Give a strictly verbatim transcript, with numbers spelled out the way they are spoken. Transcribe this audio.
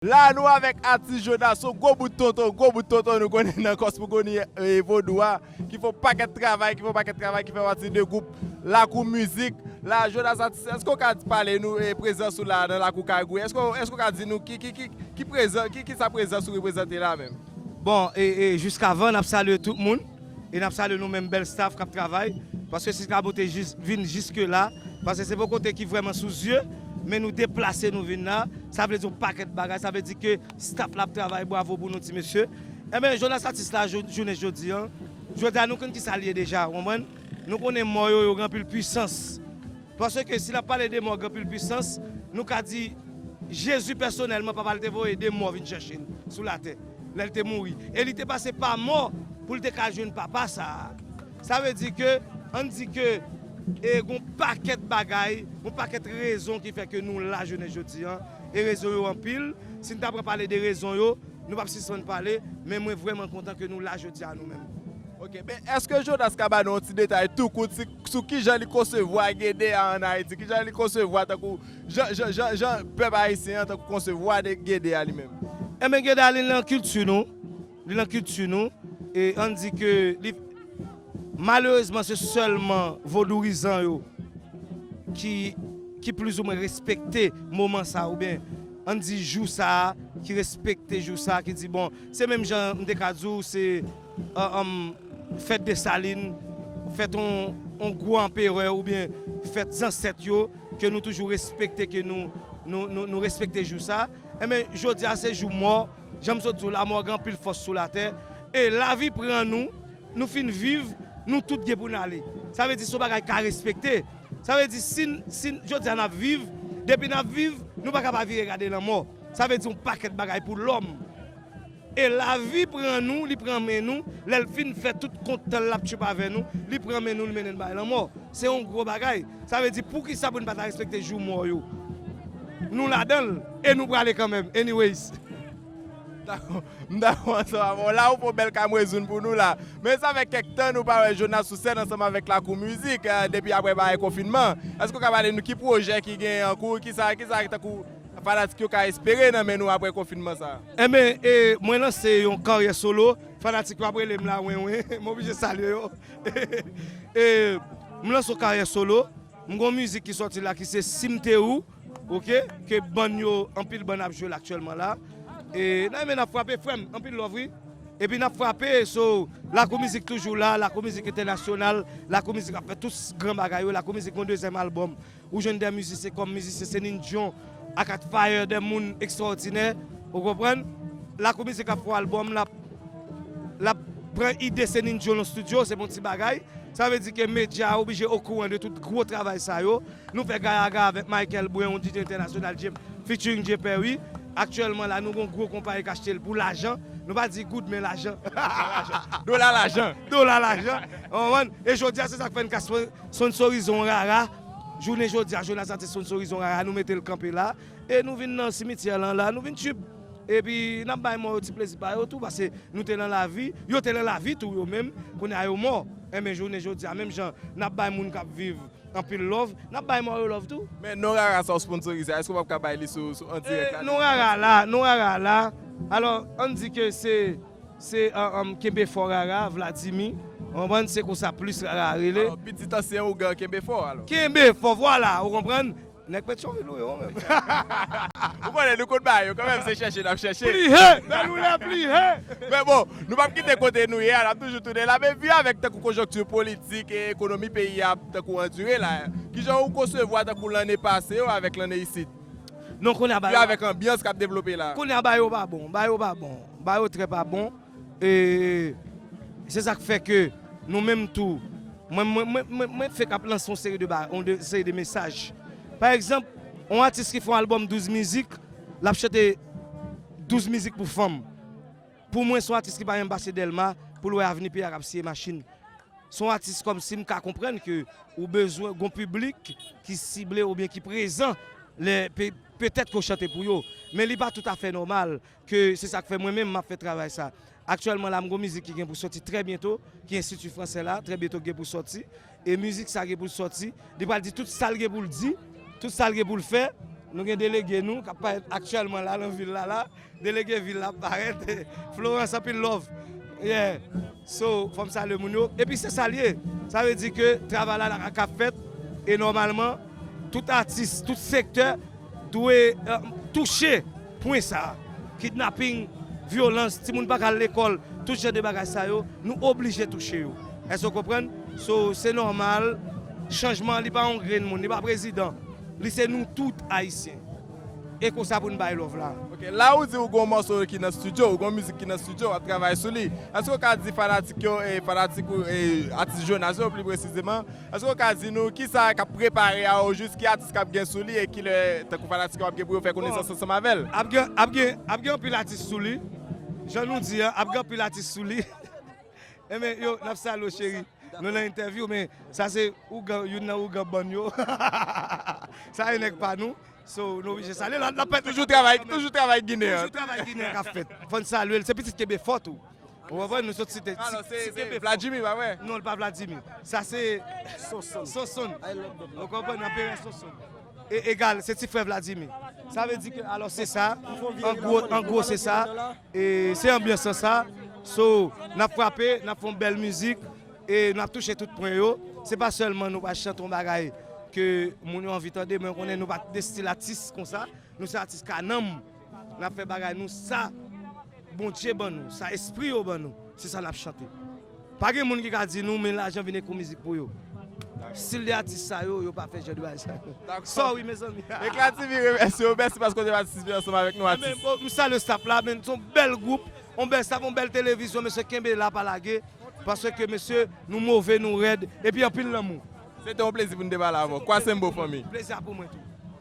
La nou avèk atis Jonas, yon gwo bout tonton, gwo bout tonton nou konnen nan kòsmogoni e vodou a, ki fè yon pakèt travay, ki fè yon pakèt travay, ki fè pati de gwoup Lakou Mizik. La, Jonas Atis, èske w ka pale nou e prezans ou la nan Lakou Kay Gou? Èske, èske w ka di nou ki, ki, ki, ki prezan, ki, ki sa prezans ou reprezante la menm? Bon, e, e jiskavan, n ap salye tout moun. E n ap salye nou menm bèl staff k ap travay. Paske si Kabote jis, vin jiske la, paske se pou kote ki vrèman sou zye, men nou deplase nou vin la, sa vle di yon pakèt bagay, sa vle di ke staff la ap travay, bravo pou nou ti mesye. Enben, Jonas Atis la, jou- jounen jodi an, jodi a nou konn ki sa l ye deja, w konprann? Nou konnen mò yo, yo gen anpil pwisans. Paske si n ap pale de mò gen anpil pwisans, nou ka di Jezi pèsonèlman, papa l te voye de mò vin chèche l sou latè lè l te mouri. E li te pase pa mò pou l te ka jwenn papa sa a. Sa vle di ke, ann di ke, e gon pakèt bagay, gon pakèt rezon ki fè ke nou la jounen jodi an. E rezon yo anpil. Si n ta pran pale de rezon yo, nou p ap sispann pale, men mwen vrèman kontan ke nou la jodi a nou menm. Ok, men èske Jonas ka ba nou yon ti detay tou kout si- sou kijan li konsevwa Gede a ann Ayiti, kijan li konsevwa tankou jan, jan, jan, jan pèp ayisyen an tankou konsevwa de Gede a li menm? Enben, Gede a li nan kilti nou, li nan kilti nou, e ann di ke li, malerezman, se sèlman vodourizan yo ki, ki plizoumwen respekte moman sa a, oubyen ann di jou sa a, ki respekte jou sa a, ki di, bon, se menm jan m te ka di w, se, euh, um, fèt Desalin, fèt on, on gwo anperè, oubyen fèt zansèt yo, ke nou toujou respekte, ke nou, nou, nou, nou respekte jou sa a. Enben, jodi a se jou mò, jan m sot di w la, mò gen anpil fòs sou latè, e lavi pran nou, nou fin viv, nou tout gen pou n ale. Sa vle di se yon bagay ka respekte. Sa vle di si, si jodi a n ap viv, depi n ap viv, nou pa ka pa vire gade lanmò. Sa vle di yon pakèt bagay pou lòm. E lavi pran nou, li pran men nou, lè l fin fè tout kont tan l ap tchoup avè nou, li pran men nou, li mennen n bay lanmò. Se yon gwo bagay. Sa vle di poukisa pou n pa ta respekte jou mò yo? Nou ladan l, e nou prale kanmenm. Anyways. Dakò. M dakò ansanm avè w. La ou fè yon bèl kamwezoun pou nou la. Men sa fè kèk tan nou pa wè Jonas sou sèn ansanm avèk Lakou Mizik, eh, depi apre bagay konfinman. Èske w ka pale nou ki pwojè ki gen an kou, ki sa, ki sa tankou fanatik yo ka espere nan men nou apre konfinman sa? Enben, e, mwen lanse yon karyè solo. Fanatik yo ap rele m la, wen, wen. M oblije salye yo. E, m lanse yon karyè solo. M gon mizik ki sòti la ki se Si m te ou, ok, ke bann yo, anpil bann ap jwe l aktyèlman la. E, nan men n ap frape, frè m, anpil love, wi. Epi n ap frape, so, Lakou Mizik toujou la, Lakou Mizik entènasyonal, Lakou Mizik ap fè tout gran bagay yo, Lakou Mizik gon dezyèm albòm. Ou jwenn de mizisyen kòm mizisyen Celine Dion, ak at fire, de moun ekstraòdinè, ou konprann? Lakou Mizik ap fè albòm, l ap, l ap pran ide Celine Dion nan estidyo, se pa yon ti bagay. Sa vle di ke medya a oblije okouran de tout gwo travay sa yo. Nou fè Gayaga avèk Michael Brun, yon D J entènasyonal, J-, featuring Jay Perry. Aktyèlman la, nou gon gwo konpayi k achte l pou lajan. Nou pa di goud, men lajan. Dola lajan. Dola lajan. Ou konprann? E jodi a, se sa k fè n ka spon-, sponsorize yon Rara. Jounen jodi a, Jonas Atis sponsorize yon Rara. Nou mete l kanpe la. E nou vin nan simityè lan la, nou vin tchip. Epi n ap bay mò yo ti plezi pa yo tou, paske nou te nan lavi, yo te nan lavi tou yo menm, kounye a yo mò. Enben, jounen jodi a, menm jan n ap bay moun k ap viv anpil love, n ap bay mò yo love tou. Men non Rara sa w sponsorize a, èske w p ap ka bay li sou, sou an dirèk la? Non Rara la, non Rara la. Alò, ann di ke se, se, um, um, Kenbe Fò Rara, Vladimir. Ou konprann? Se konsa plis Rara rele. Alò, pitit ansyen ougan Kenbe Fò, alò. Kenbe Fò, vwala, ou konprann? Nèg Petyonvil ou ye, ou menm. Ou konnen nou konn ba yo, kanmenm se chèche n ap chèche. Pli he! Bèl woulè, pli he! Men bon, nou p ap kite kote nou ye a, n ap toujou tounen la, men vi avèk tankou konjonkti politik e ekonomi peyi a ap tankou andire la, kijan ou konsevwa tankou lanne pase yo avèk lanne isit? Non, kounye a ba yo. Vi avèk anbyans k ap devlope la. Kounye a ba yo pa bon, ba yo pa bon, ba yo trè pa bon. E se sa k fè ke nou menm tou, mwen, mwen, mwen, mwen, mwen fèk ap lanse yon seri de ba-, yon de, seri de mesaj. Pa egzanp, yon atis ki fè yon albòm douz mizik, l ap chante douz mizik pou fanm. Pou mwen, se yon atis ki pa janm pase Dèlma pou l wè avni peyi a k ap siye machin. Se yon atis kòmsi m ka konprann ke ou bezwen gon piblik ki sible oubyen ki prezan lè pe-, petèt ke w chante pou yo. Men li pa toutafè nòmal ke se sa k fè mwen menm m ap fè travay sa. Aktyèlman la, m gon mizik ki gen pou sòti trè byento, ki Enstiti Fransè la, trè byento gen pou sòti. E mizik sa gen pou l sòti, li pral di tout sa l gen pou l di, tout sa l gen pou l fè, Nou gen delege nou k ap parèt aktyèlman la nan vil la la. Delege vil la ap parèt. Florence, anpil love. Yeah. So, fò m salye moun yo. Epi se sa l ye. Sa vle di ke travay la ka fèt. E nòmalman, tout atis, tout sektè dwe eh, touche pwen sa a. Kidnaping, vyolans, timoun pa ka al lekòl, tout jan de bagay sa yo, nou oblije touche yo. Èske w konprann? So, se nòmal, chanjman an, li pa yon grenn moun, li pa prezidan. Li se nou tout Ayisyen. E konsa pou n bay love la. Ok, la ou di ou gon mòso ki nan studio, ou gon mizik ki nan studio, w ap travay sou li. Èske w ka di fanatik yo, e fanatik ou, e atis Jonas yo pli presizeman, èske w ka di nou kisa k ap prepare a ojis, ki atis k ap gen sou li e kilè tankou fanatik yo ap gen pou yo fè konesans ansanm avè l? Ap gen, ap gen, ap gen anpil atis sou li. Jan nou di an, ap gen anpil atis sou li. Enben, yo, n ap salye w, cheri. Nou nan entèvyou, men sa se ougan, youn nan ougan bann yo. Sa e nèg pa nou. So, nou oblije salye l. L ap fè toujou travay, toujou travay ginen an. Toujou travay ginen an k ap fèt. Fò n salye l. Se pitit kenbe fò tou. Ou konprann? Nou sot site, alò, se, se Vladimir, pa vre? Non, li pa Vladimir. Sa se Sonson. Sonson. Ou konprann? Anperè Sonson. E egal, se ti frè Vladimir. Sa vle di ke, alò, se sa. An gwo, an gwo, se sa. E se anbyans lan sa. So, n ap frape, n ap fè yon bèl mizik, e n ap touche tout pwen yo. Se pa sèlman nou pa chante yon bagay ke moun yo anvi tande, men konnen nou pa de stil atis konsa. Nou se atis ka nanm. N ap fè bagay nou sa Bondye ban nou, sa espri yo ban nou. Se sa n ap chante. Pa gen moun ki ka di nou, men lajan vin ekri mizik pou yo. Stil de atis sa yo, yo pa fè jan de bagay sa yo. Dakò. Sorry, mezanmi. Ekla T V remèsye w. Mèsi paske w te patisipe ansanm avèk nou, atis. Enben, bon, m salye staff la, men se yon bèl gwoup, yon bèl staff, yon bèl televizyon, mesye kenbe la, pa lage. Paske, mesye, nou move, nou rèd, epi anpil lanmou. Se te yon plezi pou n te pale avè w. Kwa Sembo, fanmi. Plezi a pou mwen tou.